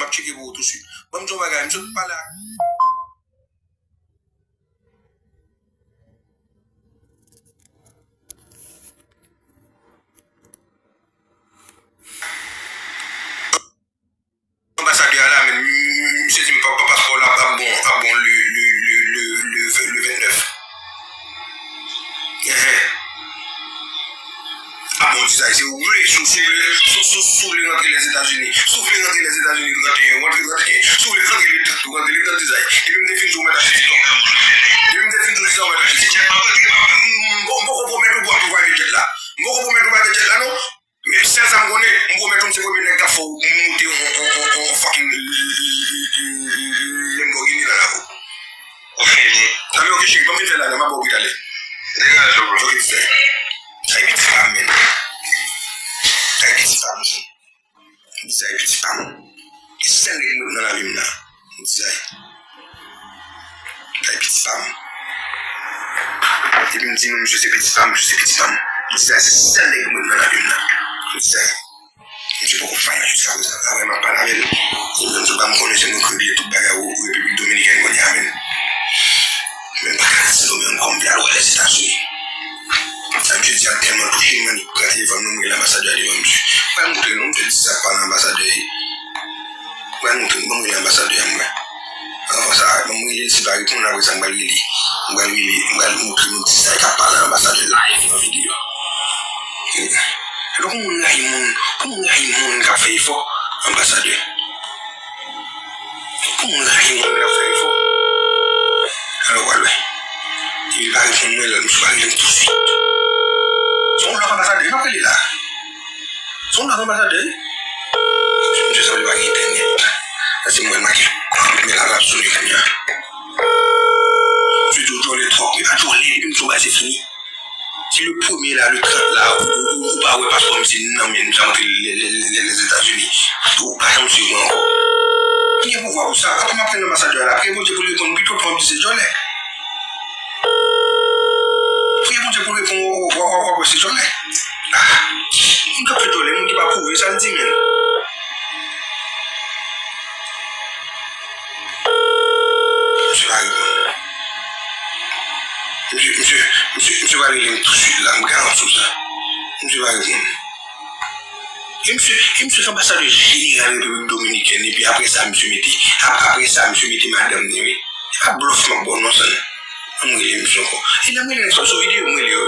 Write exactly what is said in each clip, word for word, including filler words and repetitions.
tcheke pou ou tousuit. Ban m di yon bagay, m sot pale ak anbasadè a la, men m, m, misye di m pa, pa, paspò la ap bon, ap bon le, le, le, le, le, le vennèf. Enhen. Ap bon, ti sa, se ou vle, si w, si w vle, si w, si w, si w vle rantre Lèzetazini, si w vle rantre Lèzetazini trannteyen, w rantre trannteyen, si w vle rantre le trant, w rantre le trant, ti sa. Depi m te fin di w mèt achte ti kòb. Depi m te fin di w ti sa, w mèt achte ti kòb. M, m, m poko pwomèt ou pou, pou private jet la. M poko pwomèt ou private jet la, non. Men sèl sa m konnen, m pwomèt ou m se premye nèg k ap fè w moute yon, yon, yon, yon, yon fucking Lamborghini nan lakou. Ou fini. Nan men, ok, cheri, ban m vin fè lajan, m ap ba w pi talè. Degaje w, bro. Ok, ti sa. Sa e piti pa m, men. Sa e piti pa m, men. M di sa e piti pa m. E sèl nèg mwen nan lavi m nan. M di sa. Sa e piti pa m. Depi m di nou, misye se piti pa m, misye se piti pa m. M di sa, se sèl nèg mwen nan lavi m nan. M di sa. Misye poko fè anyen jiska prezan. Apre m ap pale avè l. Li menm tou pa m konnen se nou ki regle tout bagay ou Repiblik Dominikèn kounye a menm. Men m pa ka di non, men kòm vle al wè Lèzetazini. Sa misye di a tèlman touche m, mwen pran telefòn mwen, m rele anbasadè a devan misye. Mwen montre nou, misye di sa pa nan anbasadè. Mwen montre nou, mwen rele anbasadè a mwen. Anvan sa, mwen rele l, si l pa reponn, apre sa, m pral rele. M pral rele, m pral montre nou ti sa k ap pale anbasadè live nan videyo. Alò, pou moun rayi moun, pou moun rayi moun k ap fè efò, anbasadè. Pou moun rayi moun k ap fè efò. Alò, w al wè. Depi l pa reponn mwen, lè misye pa rele m tousuit. Se yon lòt anbasadè, m ap rele la. Se yon lòt anbasadè, wi. Misye sanble pa gen entènèt. Paske mwen make. Men la, l ap sone kounye a. Misye di w djòlè twòp. Li pa djòlè, depi m di w bagay se fini. Si le premye la, le trant la, ou, ou, ou, ou pa wè paspò misye nan men, misye antre lè, lè, lè, lè, Lèzetazini. Ou pa janm swiv mwen ankò. Li gen pouvwa pou sa. Atann m ap tann anbasadè a la. Priye Bondye pou l reponn pito, pou m di se djòlè. Priye Bondye pou l reponn, w, w, w, w, w, w, se djòlè. Ah, moun k ap fè djòlè, moun ki pa pwouve sa l di, men. Misye pa reponn. Misye, misye, misye, misye pa rele m tousuit la, m garanti w sa. Misye pa reponn. E misye, e misye se anbasadè jeneral Repiblik Dominikèn, epi apre sa, misye mete, ap-, apre sa, misye mete madanm li, wi. Se pa blòf m ap ba w non, San. Ann rele misye ankò. E lè m rele nèg sa yo sou videyo, m rele yo.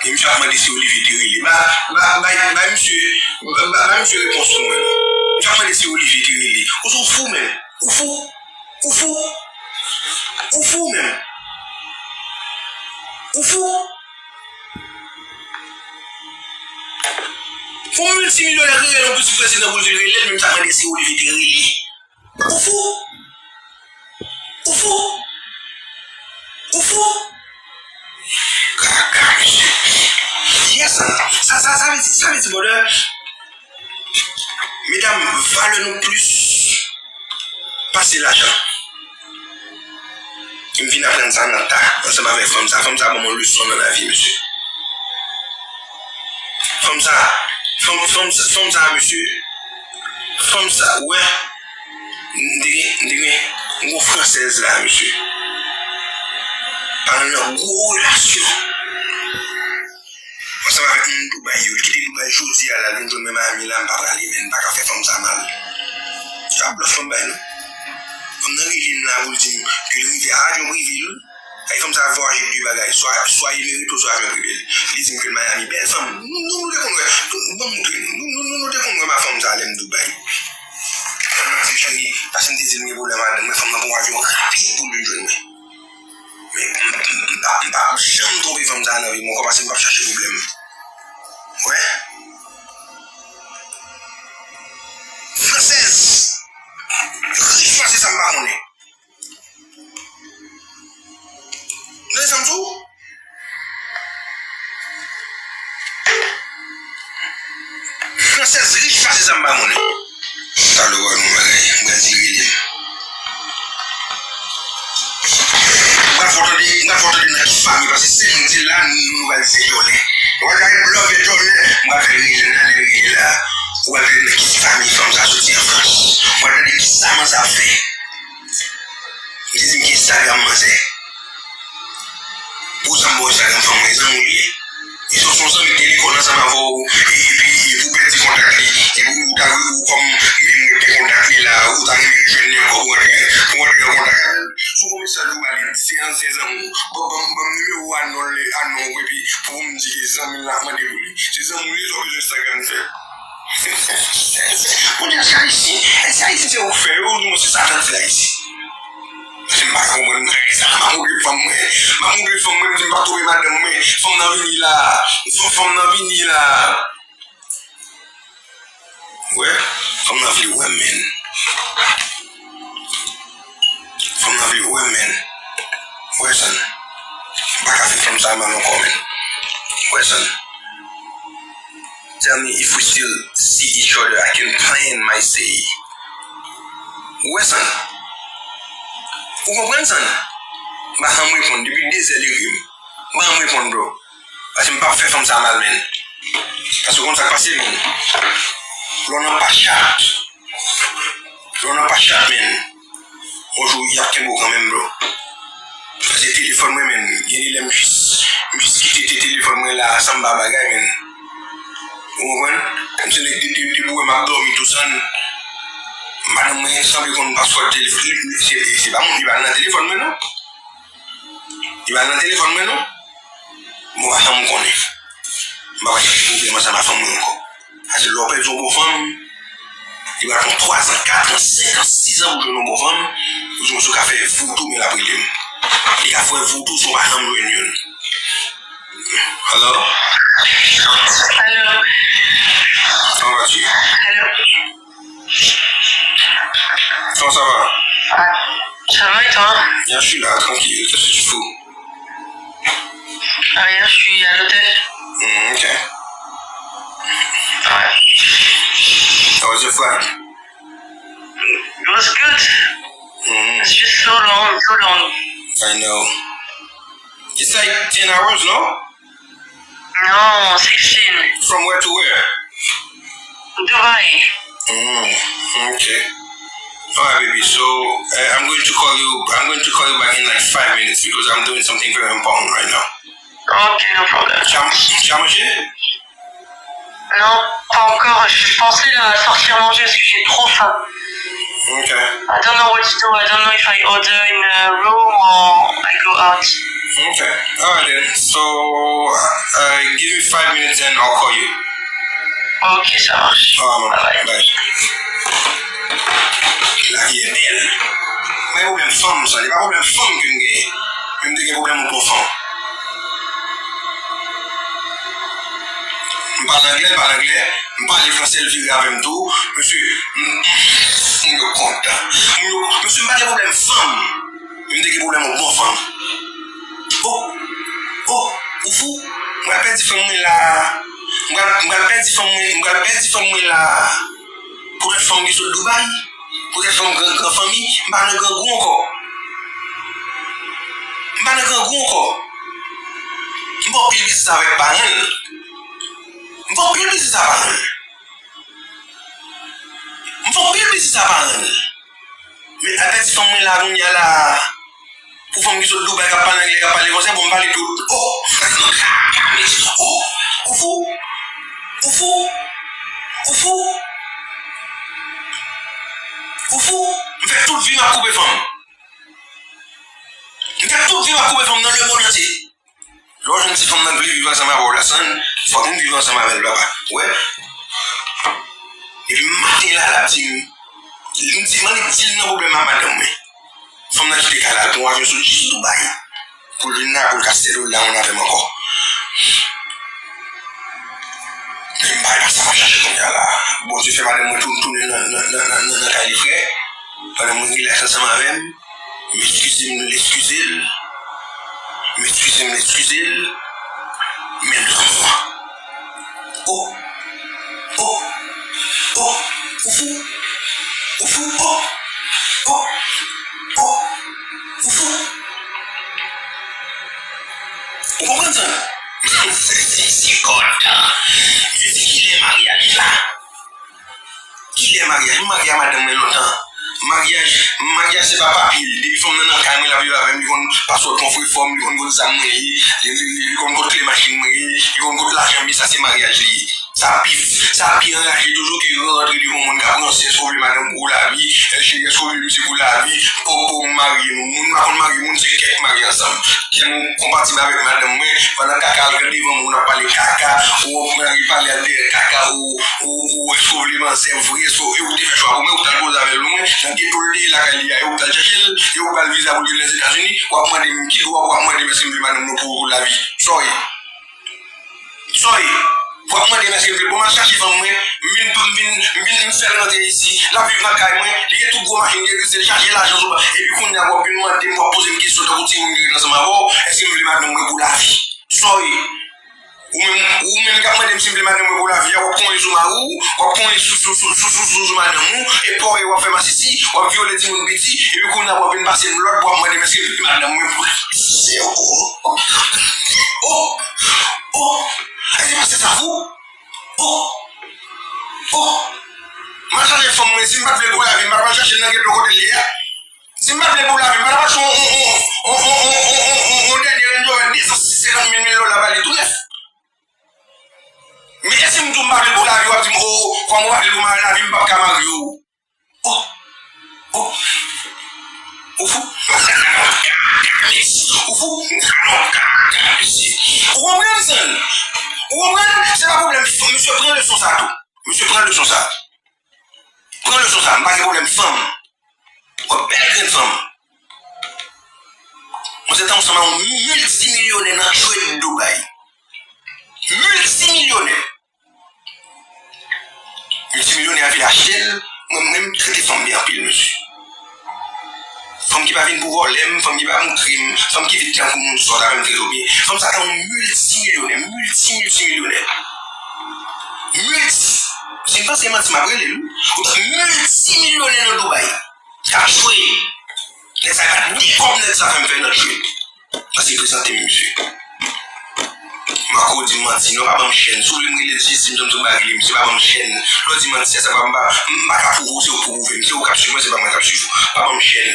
E misye ap mande si Olivier te rele. Ba, ba, ba, ba misye, ba, ba, ba misye repons pou mwen non. Misye ap mande si Olivier te rele. Ou se w fou menm. Ou fou. Ou fou. Ou fou menm. Ou fou. Fò miltimilyonè rele yon pitit prezidan pou l di l rele l, menm sa mande si Olivier te rele. Ou fou? Ou fou? Ou fou? Kaka, mesye. Yes, sa, sa, sa vle di, sa vle di, brother, medam, valè nou plis pase lajan. M vin aprann sa nan ta, ansanm avèk fanm sa. Fanm sa ban m yon leson nan lavi, mesye. Fanm sa, fanm, fanm, fanm sa, mesye. Fanm sa, ou wè, m te gen, m te gen yon fransèz la, mesye. Pa nan gwo relasyon. Ansanm avèk moun Dubai yo, li kite Dubai jodi a la, vin jwenn mwen Miami la, m pa prale, men m pa ka fè fanm sa mal. Se pa blòf fanm bay non. Fanm nan rele m la pou l di m ke l rive a avyon prive l. Ay, fanm sa ap vwayaje de bagay, swa, swa Emirates ou swa avyon prive l. Li di m ke l Miami. Bèl fanm. Nou, nou, nou te konn wè. Ban m montre nou. Nou, nou, nou, nou te konn wè ma fanm sa lè m Dubai. Fanm nan di, cheri, paske m te di l m gen pwoblèm madanm mwen, fanm nan pran yon avyon rapid pou l vin jwenn mwen. Men m, m, m, m pa, m pa janm twonpe fanm sa nan vi m ankò paske m p ap chache pwoblèm. Wè? Fransèz! Rich pase sa m pa konnen. Tande sa m di w? Fransèz rich pase sa m pa konnen. Talè w a nou bagay, m pral di rele m. M pral fè w tande, m pral fè w tande nan ki fanmi, paske se m di la, nou pral di se djòlè. M pral fè l rele la, lè l rele la, ou pral tande nan ki fanmi fanm sa soti an Frans. Ou pral tande ki sa manzè ap fè. Li te di m ki Instagram manzè. Pou sa m ba w Instagram fanm mwen, zanmi w li ye. E se yon zanmi k te lekòl ansanm avè w, e, epi, epi ou pèdi kontak li, epi ou ta, ou kòm menm ou te kontak li la, ou ta renmen jwenn li ankò pou antre, pou antre an kontak avè l. Si w gon mesaj ou ba li, di se ansyen zanmi w, ban, ban, ban m nimewo a non l, a non w, epi pou m di ke zanmi l la ap mande pou li. Se zanmi w li ye, sa w bezwen Instagram fè. Kounye a se Ayisyen. Èske Ayisyen se ou k fè yo, oubyen se Satan k fè Ayisyen? Paske m pa ka konprann bagay sa. M ap montre fanm mwen. M ap montre fanm mwen, m di m pa twonpe madanm mwen. Fanm nan vini la. Fanm, fanm nan vini la. Wè, fanm nan vle wè m, menn. Fanm nan vle wè m, menn. Wè sa n. M pa ka fè fanm sa mal ankò, menn. Wè sa n. Tell me if we still see each other, I can plan my stay. Ou wè sa n? Ou konprann sa n? M pa janm reponn. Depi de zè l ekri m. M pa janm reponn, bro. Paske m p ap fè fanm sa mal, menn. Paske w konn sa k pase, menn. Lè w nan pa chat, lè w nan pa chat, menn, yon jou y ap kenbe w kanmenm, bro. Paske telefòn mwen, menn, gen de lè m jis, m jis kite te telefòn mwen la, san m pa bagay, menn. Ou konprann? Kòmsi nèg de, de, de pou wè m ap dòmi tou san, madanm mwen sanble konn paswòd telefòn. Se, se pa moun ki pa nan telefòn mwen, non. Li pa nan telefòn mwen, non. Mwen pa janm konnen. M pa wè gen pwoblèm ansanm ak fanm mwen ankò. Paske lè w pèdi yon bon fanm, li pral pran twa zan, kat an, senk an, sis an pou jwenn yon bon fanm. Ou di w ka fè vodou, men l ap rele m. Li ka fè vodou, si w pa janm jwenn youn. Hello? Hello. Comment vas-tu? Hello. Comment ça va? Ah, ça va et toi? Bien, je suis là, tranquille. Qu'est-ce que tu fous? Rien, je suis à l'hôtel. Mm, ok. Ouais. How was your flight? It was good. Mm. It's just so long, so long. I know. It's like ten hours, no? No, sixteen. From where to where? Dubai. Mm, okay. All right, baby. So uh, I'm going to call you. I'm going to call you back in like five minutes because I'm doing something very important right now. Ok, no problem. Tu as, tu as mangé? Non, pas encore. Je pensais là, sortir manger parce que j'ai trop faim. Okay. I don't know what to do. I don't know if I order in a room or I go out. Okay. All right then. So, uh, give me five minutes and I'll call you. Ok, ça marche. All right, bye. Bye. Lavi a bèl. Mwen gen pwoblèm fanm, sa. Se pa pwoblèm fanm ke m genyen. Men m te gen pwoblèm yon bon fanm. M pale anglè, l pale anglè. M pale franse, l vire avè m tou. Mesye, m, m yo kontan. M yo, mesye, m pa gen pwoblèm fanm. Men m te gen pwoblèm yon bon fanm. Oh, oh, ou fou? M pral pèdi fanm mwen la. M pral, m pral pèdi fanm mwen, m pral pèdi fanm mwen la. Poutèt fanm ki sot Dubai. Poutèt fanm gran, gran fanmi, m pa nan grangou ankò. M pa nan grangou ankò. M fè anpil biznis avèk paran l. M fè anpil biznis ak paran l. M fè anpil biznis ak paran l. Men apèti fanm mwen la kounye a la. Pou fanm ki sot Dubai k ap pale anglè, k ap pale fransè, bon, m pale tout. Oh! Oh! Ou fou? Ou fou? Ou fou? Ou fou? M fè tout vi m ap koupe fanm. M fè tout vi m ap koupe fanm nan lemonn antye. Lè w jwenn ti fanm nan k vle viv ansanm avè w la, san, fòk nou viv ansanm avè l, papa. Ou wè? Epi maten la, l ap di m, m di, m annik di l nan pwoblèm ak madanm mwen. Fanm nan kite kay la, l pran yon avyon sot jis Dubai. Pou l vin la, pou l ka sèl la moun avè m ankò. Men m pa, e pa sa m ap chache kounye a la. Bondye fè madanm mwen tou, tounen nan, nan, nan, nan, nan, nan kay li, frè. Pandan mwen rilaks ansanm avè m, m eskize m, l eskize l. M eskize m, l eskize l. Men lanmou an. Oh! Oh! Oh! Ou fou? Ou fou? Oh! Oh! Oh! Ou fou? Ou konprann sa? Se, se, se kontan. Mesye, kilè maryaj la? Kilè maryaj? M marye a madanm mwen lontan. Maryaj, maryaj se pa papye. Depi fanm nan nan kay mwen, l ap viv avè m, li konn paswòd kòfrefò m, li konn kot zam mwen ye, li, li, li, li konn kot kle machin mwen ye, li konn kot lajan m ye, sa se maryaj li ye. Sa pi, sa pi anraje toujou ke yo rantre devan moun k ap ranse, èske w vle madanm pou lavi, cheri, èske w vle misye pou lavi, popo, m marye nou. Moun pa konn marye moun, se kèk marye ansanm. Kè nou konpatib avèk madanm mwen, pandan kaka al devan moun ap pale kaka, ou mari pale al dèyè kaka, ou, ou, ou, èske w vle manzè vre, èske w, e ou te fè chwa pou mwen, ou t al poze avè l lwen, nan geto l te ye lakay li a, e ou t al chèche l, e ou ba l viza pou l vin Lèzetazini, w ap mande m ki dwa, w ap mande m èske m vle madanm mwen pou, pou lavi. Sa w ye? Sa w ye? W ap mande m èske m vle. Bon, m al chache fanm mwen, m vin, m vin, m vin, m fè l rantre isi, l ap viv nan kay mwen, li gen tout gwo machin, li gen grisye, li chaje lajan sou bak, epi kounye a w ap vin mande m, w ap poze m kesyon tankou timoun ki ret ansanm avè w, èske m vle madanm mwen pou lavi? Sa w ye? Ou menm, ou menm k ap mande m si m vle madanm mwen pou lavi a, w ap konyen sou mari w, w ap konyen sou, sou, sou, sou, sou, sou, sou madanm ou, e pa w ye w ap fè masisi, w ap vyole timoun piti, epi kounye a w ap vin pase m lòd, w ap mande m èske m vle madanm mwen pou lavi. Oh! Oh! Oh! Èske se sa vou? Oh! Oh! M al chache fanm mwen, si m pa t vle l pou lavi, m pa t pral chache l nan geto kote l ye a. Si m pa t vle l pou lavi, m pa t ap achte yon, yon, yon dènye Range Rover de san senkant mil, mil dola ba li tou nèf. Men èske m di w m pa vle l pou lavi, w ap di m, oh, kòm ou pa vle l pou lavi, m p ap ka marye w. Oh, oh, ou fou? Ou fou? Ou konprann, San? Ou konprann? Se pa pwoblèm. Misye pran leson sa tou. Misye pran leson sa. Pran leson sa. M pa gen pwoblèm fanm. Yon bèl grenn fanm. Mwen se ta ansanm a yon miltimilyonè nan Trade Dubai. Miltimilyonè. Miltimilyonè a vin achte l, mwen menm trete fanm byen anpil, mesye. Fanm ki pa vin pou vòlè m, fanm ki pa moutre m, fanm ki vin tankou moun sòt avè m trete w byen. Fanm sa ta yon miltimilyonè, milti, miltimilyonè. Milti, si m panse manti, m ap rele l, wi. Miltimilyonè nan Dubai. K ap jwe. Lè sa e pa de kòb nèg sa fè m fè nan Trade. Pase prezante m, mesye. Marco, di m manti, non, pa ban m chèn. Si w vle m rele l, jis di m John Zomba rele m, mesye, pa ban m chèn. Lè w di m manti, se sa, pa, m pa, m pa ka pwouve w, se ou k pou pwouve m. Se ou k ap swiv mwen, se pa mwen k ap swiv ou. Pa ban m chèn.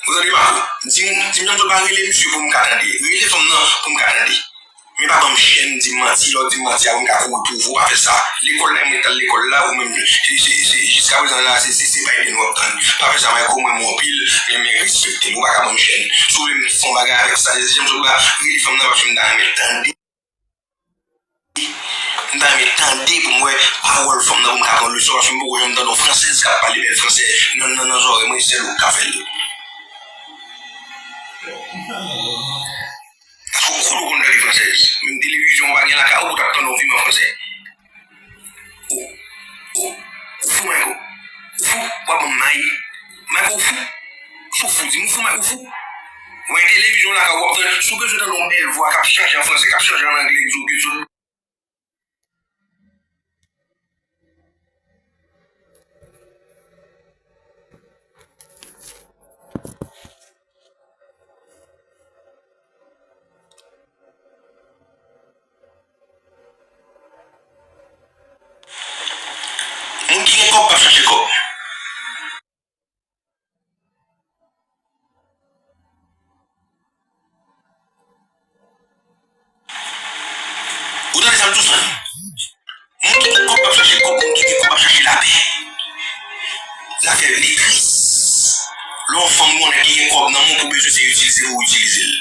Ou tande, Marco? Di m, di m John Zomba rele misye pou m ka tande. Rele fanm nan pou m ka tande. Men pa ban m chèn, di m manti, lè w di m manti a, wi, m ka kouri pwouve w, pa fè sa. Lekòl la, mwen t al lekòl la, ou menm, se, se, se, jiskaprezan la, se, se, se Biden w ap tann. Pa fè sa, Marco, m renmen w anpil, men, men respekte m, ou pa ka ban m chèn. Si w vle m fè yon bagay avèk sa, se jan m sot la, rele fanm nan, paske m ta renmen tande. M ta renmen tande pou m wè pawòl fanm nan, pou m ka pran leson, paske m poko janm tande yon fransèz k ap pale bèl fransè nan, nan, nan zòrèy mwen, sèl ou k ka fè l. Èske w konn, ou konn tande fransèz? Menm televizyon ou pa gen lakay ou pou w t ap tande yon fim an fransè. Ou, ou, ou fou, Mayko? Ou fou? W ap ban m may? Mayko, ou fou? Si w fou, di m ou fou, Mayko, ou fou? Ou gen televizyon lakay ou, w ap tande, si w bezwen tande yon bèl vwa k ap chanje an fransè, k ap chanje an anglè, ki di w, ki di w, Moun ki gen kòb p ap chache kòb. Ou tande sa m di w, San? Moun ki gen kòb p ap chache kòb, moun ki gen kòb ap chache lapè. Zafè yo tris. Lè yon fanm konnen ki gen kòb nan men w pou bezwen se itilize pou w itilize l.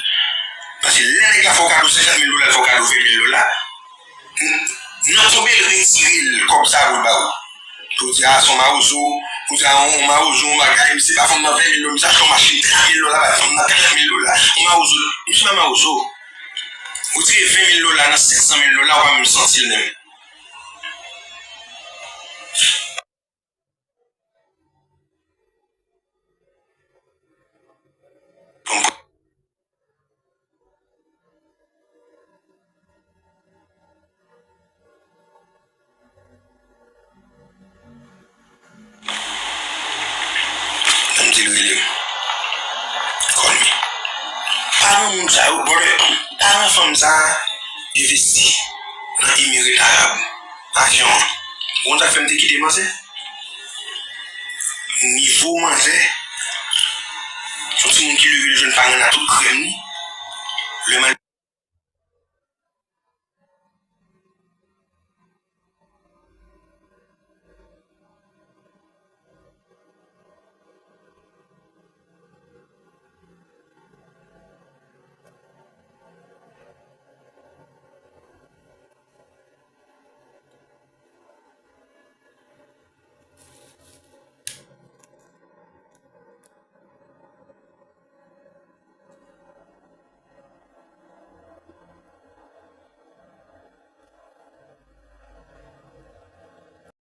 Paske lè nèg la fè w kado senkant mil dola, l fè w kado ven mil dola, nan konbyen l retire l kòb sa a pou l ba ou? Pou w di, a, se yon mawozo, pou w di, a, yon, yon mawozo, yon bagay, misye ba fanm nan ven mil dola, misye achte yon machin trant mil dola, bay fanm nan trant mil dola. Yon mawozo, misye pa mawozo. Ou tire ven mil dola nan sèt san mil dola, ou pa menm santi l menm. Ann di l rele m. Call me. Pa nan moun sa yo, brother. Pa Paran fanm sa a envesti nan Emirat Arab, avyon an. Ou konn sa k fè m te kite manzè? Nivo manzè, se yon timoun ki leve l jwenn paran l a tout krèm li. Lè m al